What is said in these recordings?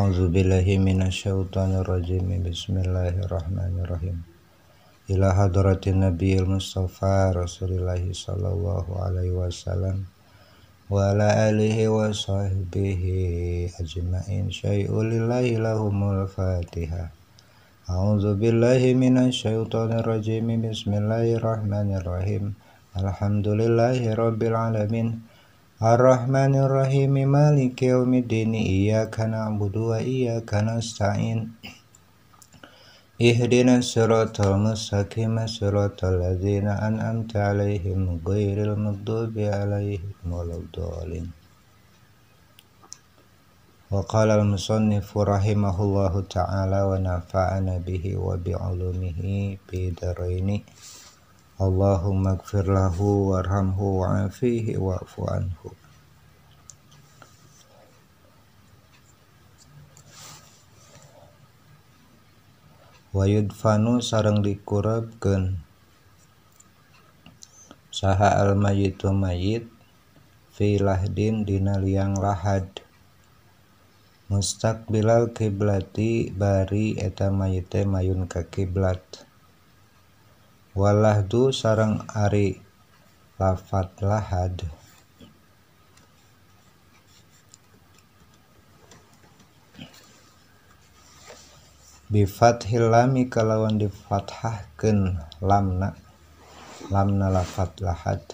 A'udzu billahi minasyaitonir rajim. Bismillahirrahmanirrahim. Ila hadratin nabiyil mustafa rasulillahi sallallahu alaihi wasallam wa ala alihi wa sahbihi ajma'in. Syai'u lillahi lahumul fatihah. A'udzu billahi minasyaitonir rajim. Bismillahirrahmanirrahim. Alhamdulillahi rabbil alamin. Arrahmanir rahim. Maliki yaumiddin. Iyyaka na'budu wa iyyaka nasta'in. Ihdinas siratal mustaqim, siratal ladzina an'amta 'alaihim ghairil maghdubi 'alaihim waladdallin. Wa qala al-musannifu rahimahullahu ta'ala wa nafa'ana bihi wa bi'ulumihi fi daraini. Allahumma ighfir lahu warhamhu wa'afihi wa'fu anhu. Wa yudfanu sareng dikurebkeun saha al mayyitu mayyit fi lahdin dina liang lahad mustaqbilal kiblati bari eta mayit teh mayun ka kiblat. Walahdu sareng ari lafat lahad bi fathil lami kalawan difathahkeun lamna lamna lafat lahad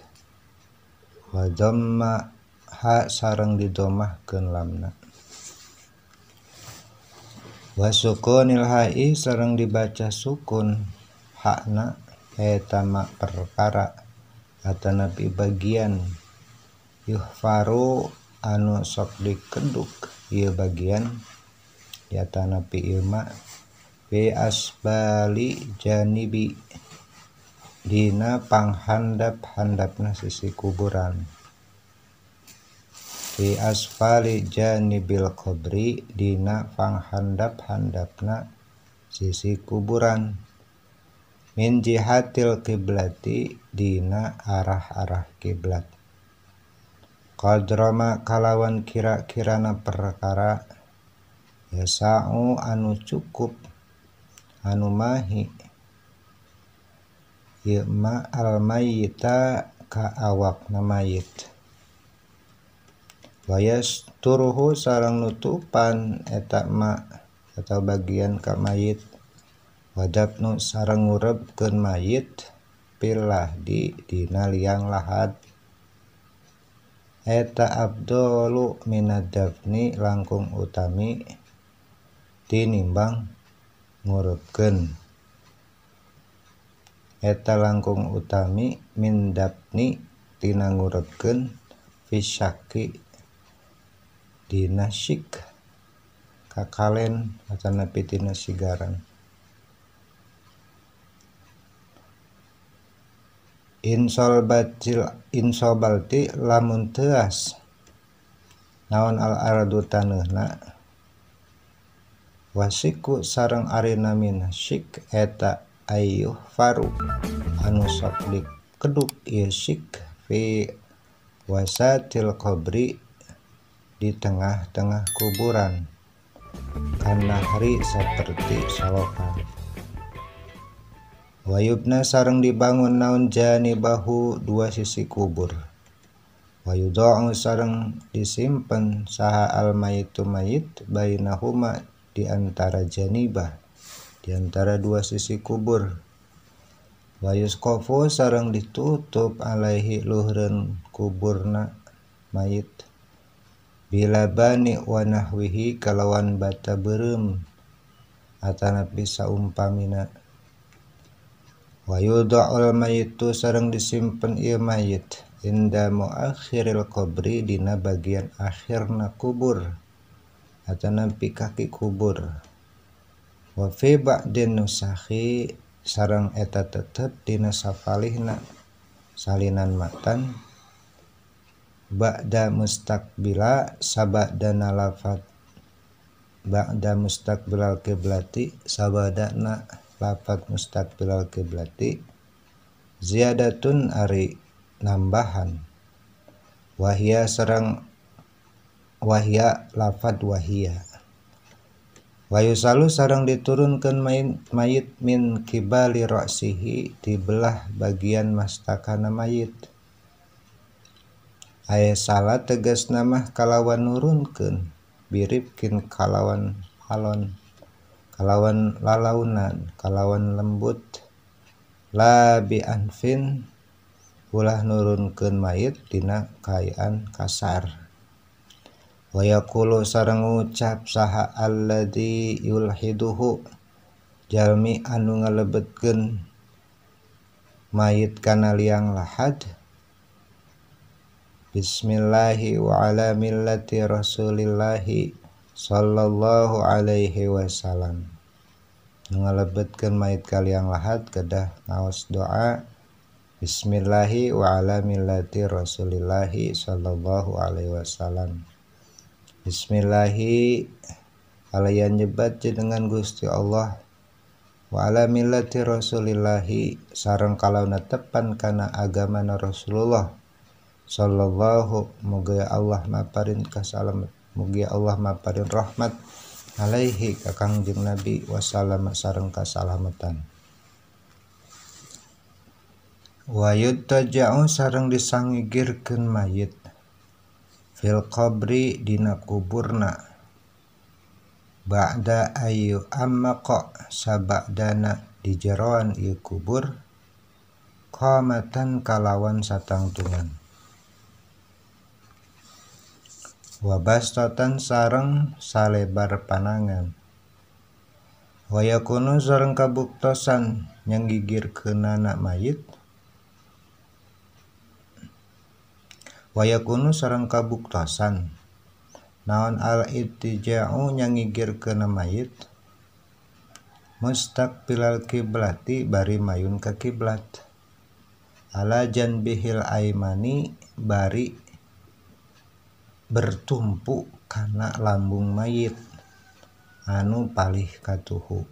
wa dhamma ha sareng didomahkeun lamna wa sukunil ha'i sareng dibaca sukun hakna eta ma perkara atanapi bagian yuhfaru anu sok dikeduk ieu bagian ya tanapi ieu ma fi asbali janibi dina panghandap-handapna sisi kuburan. Fi asfali janibil qabri dina panghandap-handapna sisi kuburan. Min jihatil kiblati dina arah-arah kiblat. Qadrama kalawan kira-kirana perkara yasa'u anu cukup anu mahi ieu ma al mayyita ka awakna mayit. Wa yasturuhu sareng nutupan eta ma atau bagian ka mayit. Wadapnu sareng ngurebkeun mayit pilah di dina liang lahad. Eta abdolu minadafni langkung utami tinimbang ngurebkeun. Eta langkung utami mindapni tina ngurebkeun fisyaki dina syik kakalen atanapi tina sigaran. Insolbalti lamun teuas naon al ardu taneuhna wasiku sareng ari namina syik eta ayyuh faru anu sok dikeduk ieu syik fi wasatil qabri di tengah-tengah kuburan kanahri seperti salokan. Wayubna sareng dibangun naon janibahu dua sisi kubur. Wayudha'u sareng disimpen saha al mayitu mayit bainahuma di antara janibah, di antara dua sisi kubur. Wayusqafu sareng ditutup alaihi luhureun kuburna mayit bila bani wa nahwihi kalawan bata beureum atanapi saumpamina. Wayudha'ul mayitu sareng disimpen ieu mayit inda muakhiril qabri dina bagian akhirna kubur atanapi kaki kubur. Wa fi ba'din nusakhi sareng eta tetep dina safalihna salinan matan ba'da mustaqbila sabadana lafat ba'da mustaqbilal kiblati sabadana lafat mustaqbilal kiblati ziyadatun ari nambahan wahia sareng wahia lafat wahia Wa yusalu sareng diturunkeun mayit min kibali ra'sihi di belah bagian mastakana mayit. Aya salah tegasna mah kalawan nurunkeun biribkin kalawan alon kalawan lalaunan kalawan lembut la bi anfin ulah nurunkeun mayit dina kaayaan kasar. Wa yaqulu sareng ngucap saha alladzi yulhiduhu jalmi anu ngalebetkeun mayit kana liang lahad bismillahi wa ala millati rasulillahi sallallahu alaihi wasallam. Ngalebetkeun mayit ka liang lahad kedah ngaos doa bismillahi wa ala millati rasulillahi sallallahu alaihi wasallam. Bismillahi alayan nyebat jenengan Gusti Allah wa ala millati rasulillahi sareng kalauna tepan kana agamana Rasulullah sallallahu mugia Allah maparin kasalamat mugia Allah maparin rahmat alaihi ka Kangjeng Nabi wasallam sareng kasalamatan. Wa yuttaja'u sareng disangigirkeun mayit fil qabri dina kuburna ba'da ayu ammaqa sabadana di jeroan ieu kubur qamatan kalawan satangtungan wa bastatan sareng salebar panangan wa yakunu sareng kabuktosan nyanggigirkeunana mayit wa yakunu sareng kabuktosan naon al ittija'u nyangigirkeun mayit mustaqbilal kiblati bari mayun ka kiblat ala janbihil aimani bari bertumpu kana lambung mayit anu palih katuhu.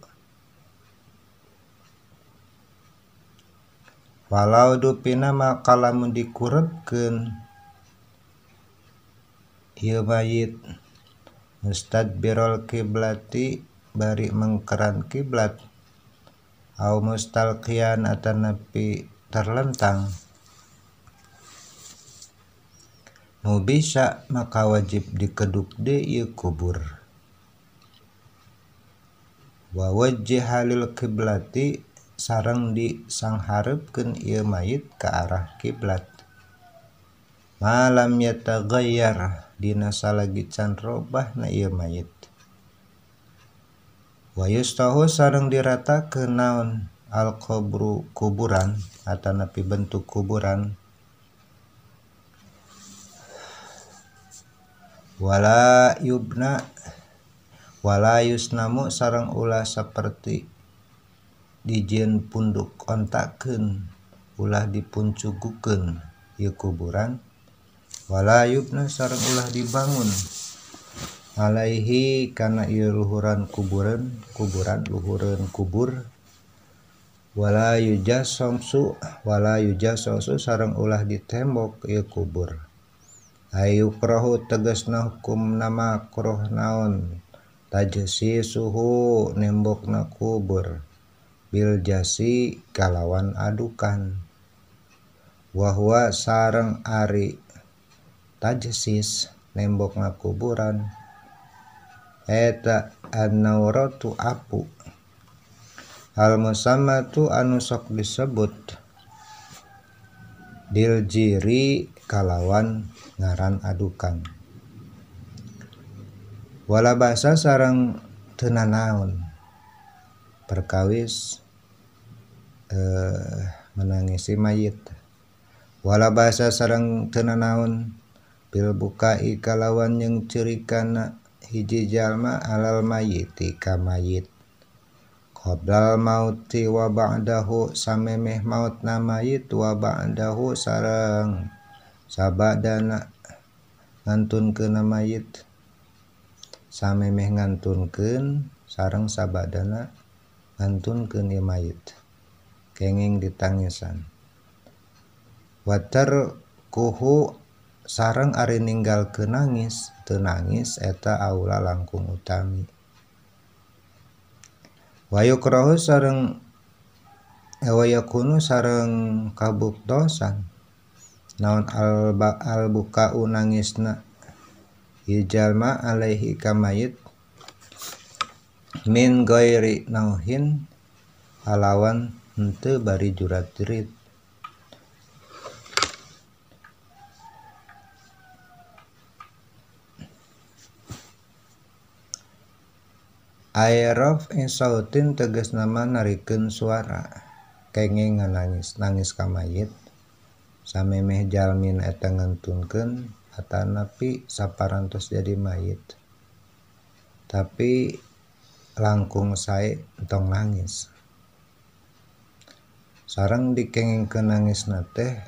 Walau dupina maka lamun dikurebkeun ieu mayit mustadbirul kiblati bari mengkeran kiblat au mustalqiyan atanapi terlentang nu bisa maka wajib dikeduk deui ieu kubur. Wa wajjaha lil kiblati sareng disanghareupkeun ieu mayit ka arah kiblat malam yataghayyar dina salagi can robahna ieu mayit. Wa yustahu sareng diratakeun naon al qabru kuburan atanapi bentuk kuburan wala yubna wala yusnamu sareng ulah saperti dijieun punduk ontakeun ulah dipuncugukeun ieu kuburan wala yubna sareng ulah dibangun alaihi kana ieu luhuran kuburan kuburan luhureun kubur wala yujassamsu sareng ulah ditembok ieu kubur. Ayu krahu tegasna hukum nama makruh naon tajsi suhu nembokna kubur bil jasi kalawan adukan wa huwa sareng ari tajsis nembokna kuburan eta an-nauratu apu al musammatu anu sok disebut bil jiri kalawan ngaran adukan. Wala basa sareng teu nanaon perkawis menangisi mayit. Wala basa sareng teu nanaon bil bukai kalawan jeung ceurikana hiji jalma alal mayiti ka mayit qoblal mauti wa ba'dahu samemeh mautna mayit wa ba'dahu sareng sabadana ngantunkeun mayit samemeh ngantunkeun sareng sabadana ngantunkeun ieu mayit kenging ditangisan. Watar kuhu sareng ari ninggalkeun nangis teu nangis eta aula langkung utami. Wa yukrahu sareng wa yakunu sareng kabuktosan naon al bukau nangisna ieu jalma alaihi ka mayit min ghairi nauhin alawan henteu bari jurat jerit. Aerof insautin tegas nama narikeun suara kenging nangis nangis ka mayit samemeh jalmin eta ngentunkeun atanapi saparantos jadi mayit tapi langkung sae entong nangis sareng dikengingkeun nangisna teh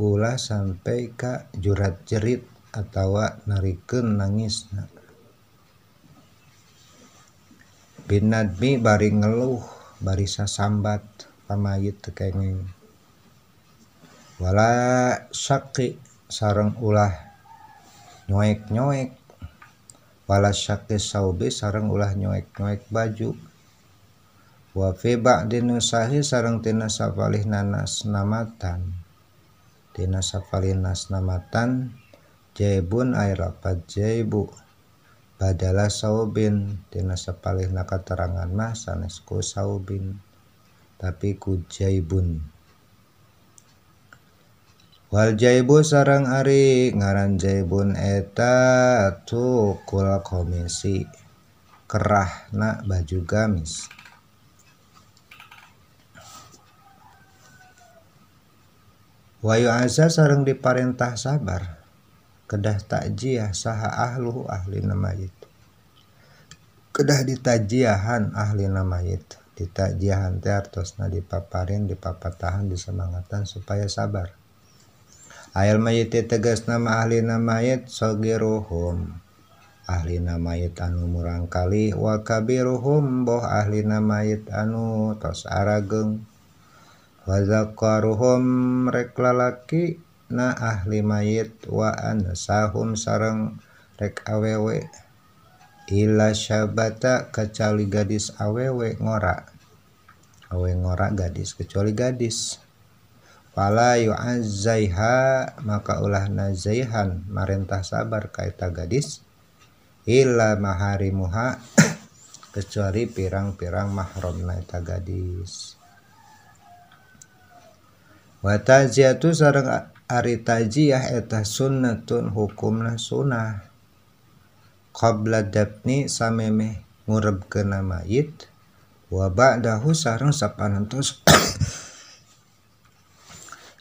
ulah sampai ka jurat jerit atawa narikeun nangisna. Binadmi bari ngeluh bari sasambat ka mayit teu kenging. Wala syaqi sareng ulah nyoek-nyoek, wala syaqi saubi sareng ulah nyoek-nyoek baju. Wa fi ba'di nusahi sareng tina sapalih nanas namatan, tina sapalih nas namatan jaibun ay rapat jaibu badala saubin tina sapalihna katerangan mah sanes ku saubin tapi ku jaibun. Wal jaibu sareng ari ngaran jaibun eta tukul komisi kerahna baju gamis. Wa yu'azza sareng diparentah sabar kedah takjiah saha ahluhu ahlina mayit, kedah ditajiahan ahlina mayit. Ditajiahan teh artosna dipaparin dipapatahan disemangatan supaya sabar. Ayal mayit tegas nama ahlina mayit sogiruhum ahlina mayit anu murangkali wa kabiruhum boh ahlina mayit anu tos arageng wa zakaruhum rek lalaki na ahli mayit wa ansahum sareng rek awewe ila syabata kecuali gadis awewe ngora, awe ngora gadis kecuali gadis. Fala yu'azzaiha maka ulah nazaihan marentah sabar ka eta gadis illa maharimuha kecuali pirang-pirang mahramna eta gadis. Wa ta'ziyatu sareng ari tajiah eta sunnatun hukumna sunnah qabla dafni samemeh ngurebkeun mayit wa ba'dahu sareng saparantos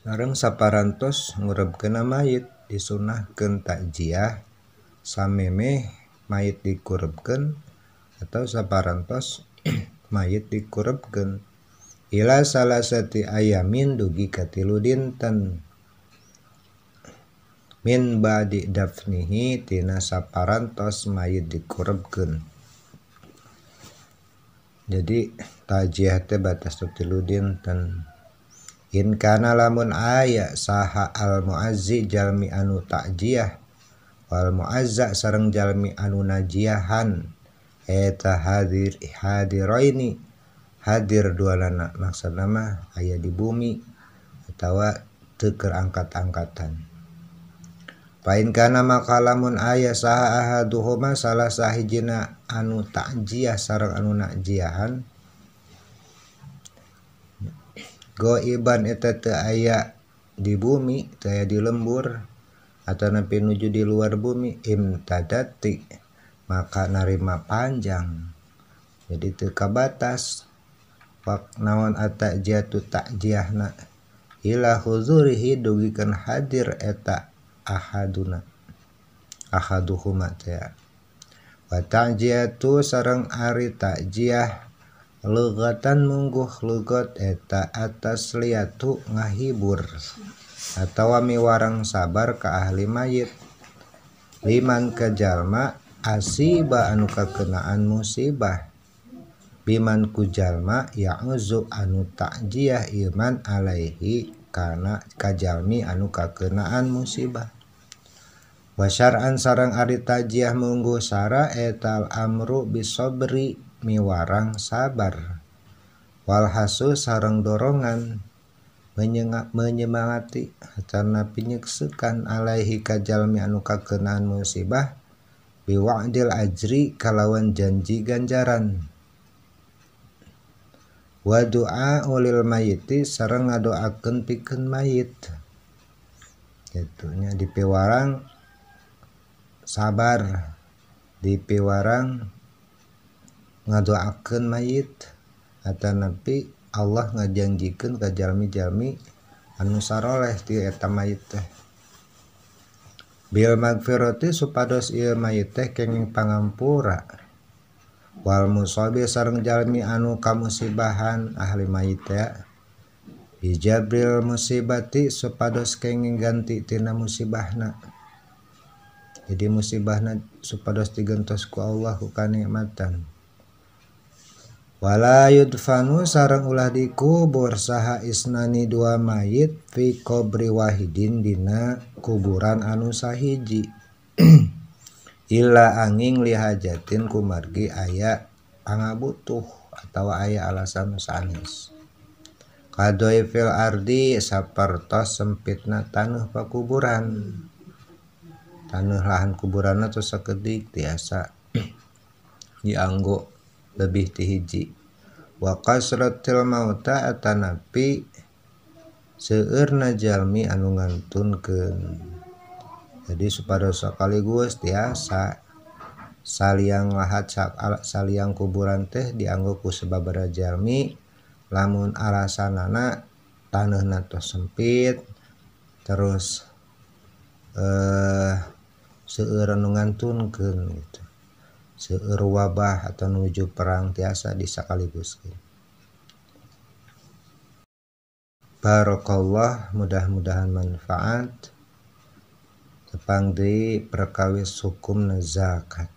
sareng saparantos ngurebkeun mayit disunahkeun takjiah samemeh mayit dikurebkeun atau saparantos mayit dikurebkeun ila salasati ayamin dugi ka tilu dinten min ba'di dafnihi tina saparantos mayit dikurebkeun. Jadi tajiah teh batas tilu dinten. In kana lamun aya saha al muazzi jalmi anu takjiah wal muazza sareng jalmi anu najiahan eta hadir hadiraini hadir dualana maksudna mah aya di bumi atawa teu keur angkat-angkatan. Pain kana maka lamun aya saha ahaduhuma salah sahijina anu takjiah sareng anu najiahan goiban eta teu aya di bumi, teu aya di lembur atau nepi nuju di luar bumi imtadati maka narima panjang. Jadi teu kabatas wak naon atakjiatu takjiahna ila huzurihi dugikeun hadir eta ahaduna ahaduhuma teh. Wa ta'jiyatu sareng ari takjiah lugatan mungguh lugat eta atas liatu ngahibur atawa miwarang sabar ka ahli mayit liman ka jalma asiba anu kakenaan musibah biman ku jalma ya'uzu anu takjiah iman alaihi kana kajalmi anu kakenaan musibah. Wa syar'an sareng ari tajiah mungguh sara etal amru bisobri miwarang sabar wal hasu sareng dorongan menyemangati atana pinyeksekan alaihi ka jalmi anu kakeunaan musibah biwa'dil ajri kalawan janji ganjaran wa du'a ulil mayiti sareng ngadoakeun pikeun mayit kitu nya dipiwarang sabar dipiwarang ngadoakeun mayit atanapi Allah ngajanjikeun ka jalmi-jalmi anu saroleh ti eta mayit teh bil magfirati supados ieu mayit teh kenging pangampura wal musabi sareng jalmi anu kamusibahan ahli mayit teh bijabril musibati supados kenging ganti tina musibahna. Jadi musibahna supados digentos ku Allah ku kanikmatan. Wala yudfanu sareng ulah dikubur saha isnani dua mayit fi qabri wahidin dina kuburan anu sahiji illa angin lihajatin kumargi aya pangabutuh atawa aya alasan sanes. Kadoi fil ardi sapertos sempitna taneuh pakuburan. Taneuh lahan kuburanna tos sakedik tiasa dianggo lebih ti hiji. Wa kasratil mauta atanapi seueurna jalmi anu ngantunkeun. Jadi supados sakaligus tiasa saliang lahat saliang kuburan teh dianggo ku sababaraha jalmi lamun alasanana taneuhna tos sempit terus seueur anu ngantunkeun gitu. Seueur wabah atau nuju perang tiasa disakaliguskeun. Barakallah, mudah-mudahan manfaat. Tepang deui perkawis hukumna zakat.